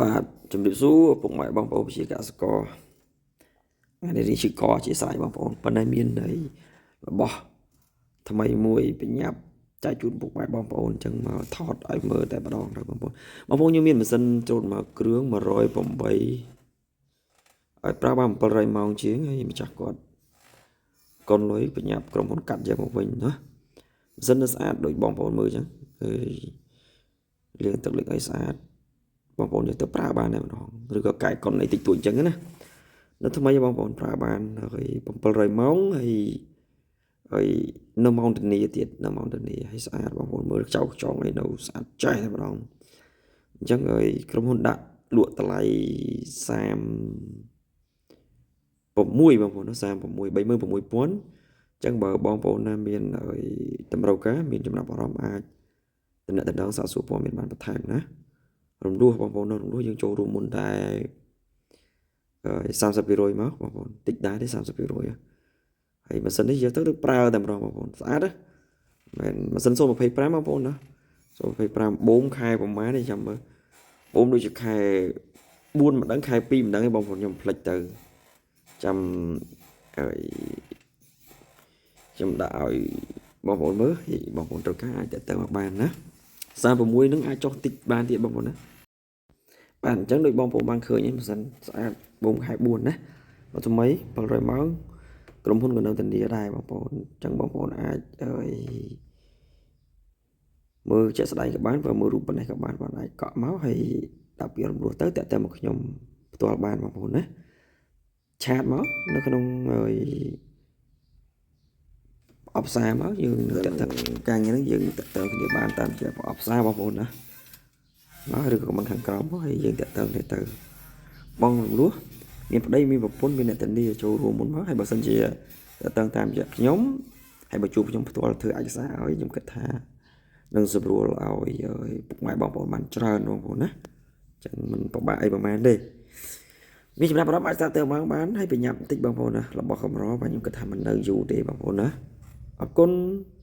បាទជំរាបសួរពុកម៉ែបងប្អូនប្រជាកសិករថ្ងៃនេះរៀងឈឺកអធិស្ឋានបងប្អូនប៉ុន្តែមាននៃរបស់ថ្មីមួយបញ្ញាប់ចែកជូនពុកម៉ែបងប្អូនអញ្ចឹងមកថតឲ្យមើលតែម្ដងទៅបងប្អូនបងប្អូនខ្ញុំមានម៉ាស៊ីនចូលមកគ្រឿង108ឲ្យប្រើបាន700ម៉ោងជាងហើយម្ចាស់គាត់កូនលុយបញ្ញាប់ក្រុមហ៊ុនកាត់យកមកវិញណាម៉ាស៊ីននៅស្អាតដូចបងប្អូនមើលអញ្ចឹងហើយលាងទឹកលាងអីស្អាតបងប្អូនយកទៅប្រើបានតែម្ដងឬក៏កែកុនអីតិចតួចអញ្ចឹងណានៅថ្មីបងប្អូនប្រើបានហើយ700ម៉ោងហើយហើយនៅម៉ោងធានាទៀតនៅម៉ោងធានាហើយស្អាតបងប្អូនមើលចៅខ្ចងអីនៅស្អាតចេះតែម្ដងអញ្ចឹងហើយក្រុមហ៊ុនដាក់លក់តម្លៃ36បងប្អូន36 36000អញ្ចឹងបើបងប្អូនណាមានហើយតម្រូវការមានចំណាប់អារម្មណ៍អាចតំណតំណងសាកសួរព័ត៌មានបានបន្ថែមណារំលោះបងប្អូនរំលោះយើងចូលរួមមុនតែ30%មកបងប្អូនតិចដែរទេ30%ហើយម៉ាស៊ីននេះយកទៅប្រើតែម្ដងបងប្អូនស្អាតណាមែនម៉ាស៊ីន025បងប្អូនណា025បូមខែប្រហែលនេះចាំមើលបូមដូចជាខែ4ម្ដងខែ2ម្ដងឯងបងប្អូនខ្ញុំភ្លេចទៅចាំហើយខ្ញុំដាក់ឲ្យបងប្អូនមើលបងប្អូនត្រូវការអាចទៅមកបានណា36នឹងអាចចុះតិចបានទៀតបងប្អូនណាបាទអញ្ចឹងដូចបងប្អូនបានឃើញម៉ាស៊ីនស្អាតបូមខែ4ណាបើថ្មី700ម៉ោងក្រុមហ៊ុនក៏នៅធានាដែរបងប្អូនអញ្ចឹងបងប្អូនអាចអើយមើលជាក់ស្ដែងក៏បានបើមើលរូបប៉ុណ្ណេះក៏បានបងអាចកក់មកហើយដាក់ពីរំលោះទៅតាក់តែមកខ្ញុំផ្ទាល់បានបងប្អូនណាchat មកនៅក្នុងហើយអបសារមកយើងនឹងតាក់តែការងារហ្នឹងយើងតាក់ទងគ្នាបានតាមជាអបសារបងប្អូនណាមកឬក៏មិនខាងក្រោមមកហើយយើងតាក់ទងគ្នាទៅបងរំលោះមានប្តីមានប្រពន្ធមានអ្នកធានាចូលរួមមុនមកហើយបើសិនជាតាក់ទងតាមរយៈខ្ញុំហើយបើជួបខ្ញុំផ្ទាល់ធ្វើឯកសារឲ្យខ្ញុំគិតថានឹងស្រួលឲ្យពុកម៉ែបងប្អូនបានច្រើនបងប្អូនណាចឹងមិនពិបាកអីប្រហែលទេមានចំណាប់អារម្មណ៍អាចតាក់ទងមកបានហើយប្រញាប់បន្តិចបងប្អូនណារបស់កម្របាទខ្ញុំគិតថាមិននៅយូរទេបងប្អូនណាអរគុណ។